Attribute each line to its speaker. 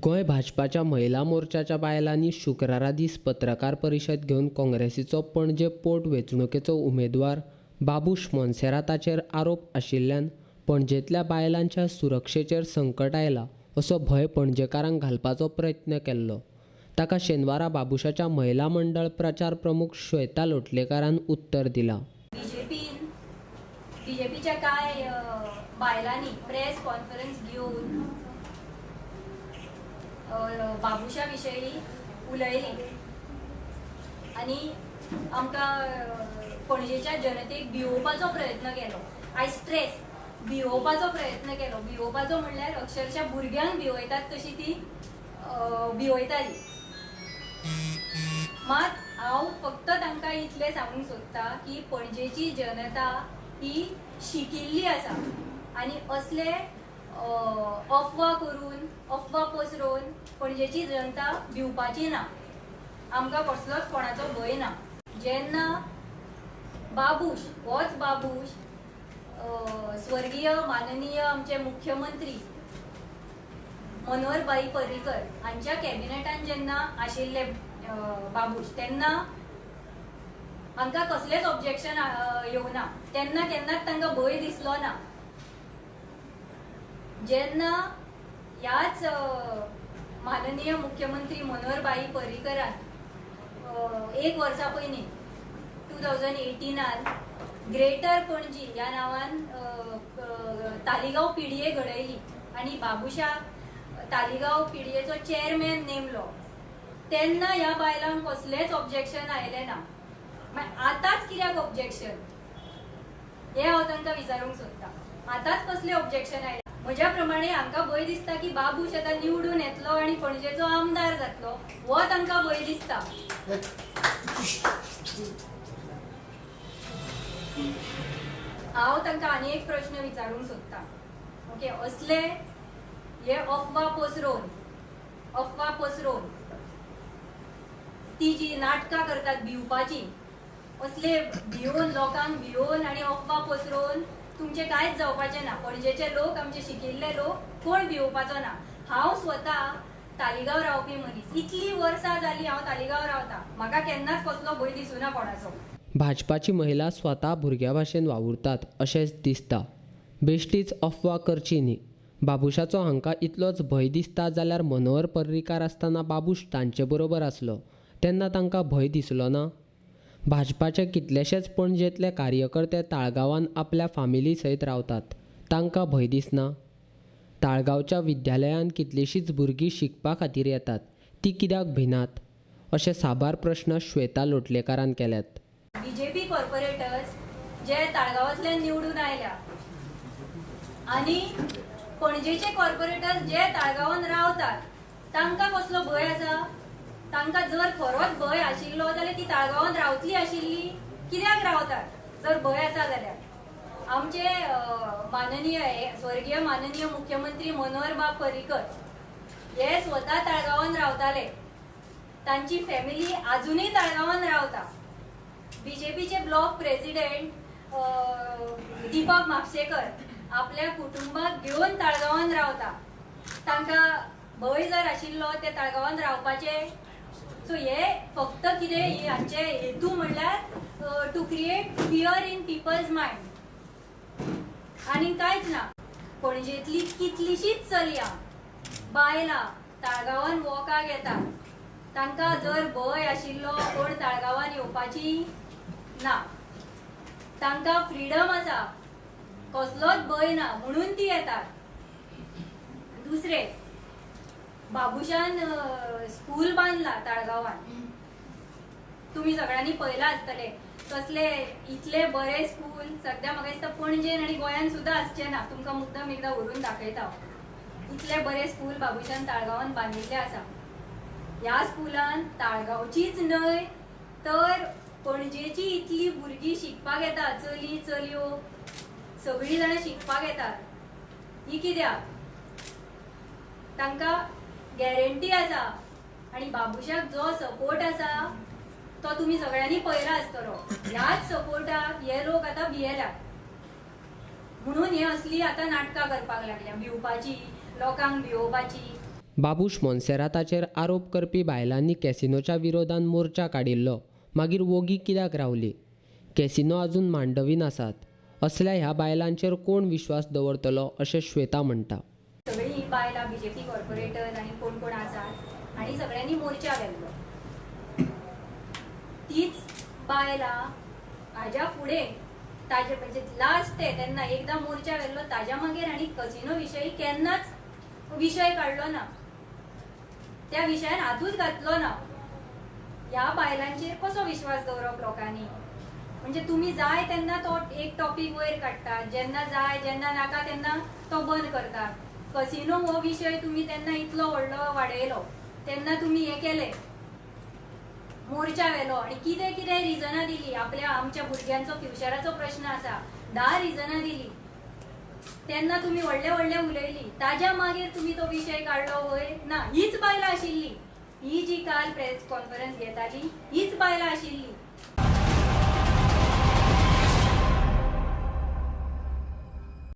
Speaker 1: गोंय भाजपाच्या महिला मोर्चाच्या बायलांनी शुक्रारा दीस पत्रकार परिशद घेवन काँग्रेसीचो पणजे पोट वेंचणुकेचो उमेदवार बाबूश मोन्सेराताचेर आरोप आशिल्ल्यान पणजेंतल्या बायलांच्या सुरक्षेचेर संकट आयला असो भंय पणजेकारांक घालपाचो प्रयत्न केल्लो. ताका शेनवारा बाबुशाच्या महिला मंडळ प्रचार प्रमुख श्वेता लोटलेकारान उत्तर दिलां.
Speaker 2: बीजेपीच्या कांय बायलांनी प्रेस कॉन्फरन्स घेवन बाबुशा विशयी उलयली आनी आमकां पणजेच्या जनतेक भिवोवपाचो प्रयत्न केलो. I stress, भिवोवपाचो प्रयत्न केलो. भिवोवपाचो म्हणल्यार अक्षरशः भुरग्यांक भिवयतात तशी ती भिवयताली. मात हांव फक्त तांकां इतलें सांगूंक सोदता की पणजेची जनता ही शिकिल्ली आसा आनी असले अफवा करून अफवा पसरोवन पणजेची जनता भिवपाची ना. आमकां कसलोच कोणाचो भंय ना. जेन्ना बाबूश, होच बाबूश स्वर्गीय माननीय आमचे मुख्यमंत्री मनोहरभाई पर्रीकर हांच्या कॅबिनेटान जेन्ना आशिल्ले बाबूश तेन्ना हांकां कसलेंच ऑब्जेक्शन येवना, तेन्ना केन्नाच तांकां भंय दिसलो ना. जेन्ना ह्याच माननीय मुख्यमंत्री मनोहरभाई पर्रीकरान एक वर्सा पयलीं 2018 ग्रेटर पणजी ह्या नांवान तालिगांव पीडीए घडयली आनी बाबुशाक तालिगांव पीडीएचो चेअरमॅन नेमलो, तेन्ना ह्या बायलांक कसलेंच ऑब्जेक्शन आयलें ना. मागीर आतांच कित्याक ऑब्जेक्शन हें हांव तांकां विचारूंक सोदतां. आतांच कसलें ऑब्जेक्शन आयलें? म्हज्या प्रमाणे हांकां भंय दिसता की बाबूश आतां निवडून येतलो आनी पणजेचो आमदार जातलो, हो तांकां भंय दिसता. हांव तांकां आनी एक प्रश्न विचारूंक सोदतां. ओके, असले हे अफवा पसरोवन ती जी नाटकां करतात भिवपाची, असले भिवन लोकांक भिवन आनी अफवा पसरोवन तुमचें कांयच जावपाचें ना. पणजेचे लोक, आमचे शिकिल्ले लोक, कोण भिवपाचो ना. हांव स्वता तालिगांव रावपी मनीस, इतलीं वर्सां जालीं हांव तालिगांव रावता, म्हाका केन्नाच कसलो भंय दिसुना कोणाचो.
Speaker 1: भाजपाची महिला स्वता भुरग्या भाशेन वावुरतात अशेंच दिसता. बेश्टीच अफवा करची न्ही. बाबुशाचो हांकां इतलोच भंय दिसता जाल्यार मनोहर पर्रीकार आसतना बाबूश तांचे बरोबर आसलो तेन्ना तांकां भंय दिसलो ना? भाजपाचे कितलेशेच पणजेंतले कार्यकर्ते ताळगांवान आपल्या फामिली सयत रावतात, तांकां भंय दिसना? ताळगांवच्या विद्यालयांत कितलींशींच भुरगीं शिकपा खातीर येतात, ती कित्याक भिनात? अशे साबार प्रश्न श्वेता लोटलेकारान केल्यात.
Speaker 2: बीजेपी कॉर्पोरेटर्स जे ताळगांवांतल्यान निवडून आयल्या आनी पणजेचे कॉर्पोरेटर्स जे ताळगांवान रावतात तांकां कसलो भंय आसा? तांकां जर खरोच भंय आशिल्लो जाल्यार ती ताळगांवान रावतली आशिल्ली, कित्याक रावतात जर भंय आसा जाल्यार? आमचे माननीय स्वर्गीय माननीय मुख्यमंत्री मनोहरबाब पर्रीकर हे स्वता ताळगांवान रावताले, तांची फॅमिली आजुनूय ताळगांवान रावता. बीजेपीचे ब्लॉक प्रेसिडेंट दीपक म्हापशेकर आपल्या कुटुंबाक घेवन ताळगांवान रावता. तांकां भंय जर आशिल्लो ते ताळगांवान रावपाचे. सो हे फक्त कितें हांचे हेतू म्हणल्यार to create fear in people's mind आनी कांयच ना. पणजेंतली कितलीशीच चलयां बायलां ताळगांवान वॉकाक येतात, तांकां जर भंय आशिल्लो कोण ताळगांवान येवपाची ना. तांकां फ्रिडम आसा, कसलोच भंय ना म्हणून ती येतात. दुसरें, बाबुशान स्कूल बांदला ताळगांवान, तुमी सगळ्यांनी पळयलां आसतलें. कसले इतले बरे स्कूल सद्या म्हाका दिसता पणजेन आनी गोंयान सुद्दां आसचें ना. तुमकां मुद्दम एकदां व्हरून दाखयता. इतले बरे स्कूल बाबुशान ताळगांवान बांदिल्ले आसा. ह्या स्कुलान ताळगांवचीच न्हय तर पणजेची इतली भुरगीं शिकपाक येतात, चली चलयो सगळीं जाणां शिकपाक येतात. ही कित्याक? तांकां गॅरंटी आसा आनी बाबुशाक जो सपोर्ट आसा तो तुमी सगळ्यांनी पळयला आसतलो. ह्याच सपोर्टाक हे लोक आतां भियेल्यात म्हणून हे असली आतां नाटकां करपाक लागल्या, भिवपाची, लोकांक भिवोवपाची.
Speaker 1: बाबूश मोन्सेराताचेर आरोप करपी बायलांनी कॅसिनोच्या विरोधान मोर्चा काडिल्लो, मागीर वोगी कित्याक रावली? कॅसिनो अजून मांडवीन आसात. असल्या ह्या बायलांचेर कोण विश्वास दवरतलो अशें श्वेता म्हणटा.
Speaker 2: सगळीं ही बायलां बीजेपी कॉर्पोरेटर्स आनी कोण कोण आसात आनी सगळ्यांनी मोर्चा व्हेल्लो. तीच बायलां हाज्या फुडें ताजे म्हणजे लास्ट ते तेन्ना एकदां मोर्चा व्हेल्लो ताज्या मागीर आनी कसिनो विशयी केन्नाच विशय काडलो ना, त्या विशयान हातूच घातलो ना. ह्या बायलांचेर कसो विश्वास दवरप लोकांनी? म्हणजे तुमी जाय तेन्ना तो एक टॉपीक वयर काडटात, जेन्ना जाय जेन्ना नाका तेन्ना तो बंद करतात. कसिनो हो विशय तुमी तेन्ना इतलो व्हडलो वाडयलो, तेन्ना तुमी हें केलें, मोर्चा व्हेलो आनी कितें कितें रिजनां दिली. आपल्या आमच्या भुरग्यांचो फ्युचराचो प्रश्न आसा, 10 रिजनां दिली तेन्ना तुमी व्हडले व्हडले उलयली. ताज्या मागीर तुमी तो विशय काडलो वयर ना. हीच बायलां आशिल्ली, ही जी काल प्रेस कॉन्फरन्स घेताली हीच बायलां आशिल्ली.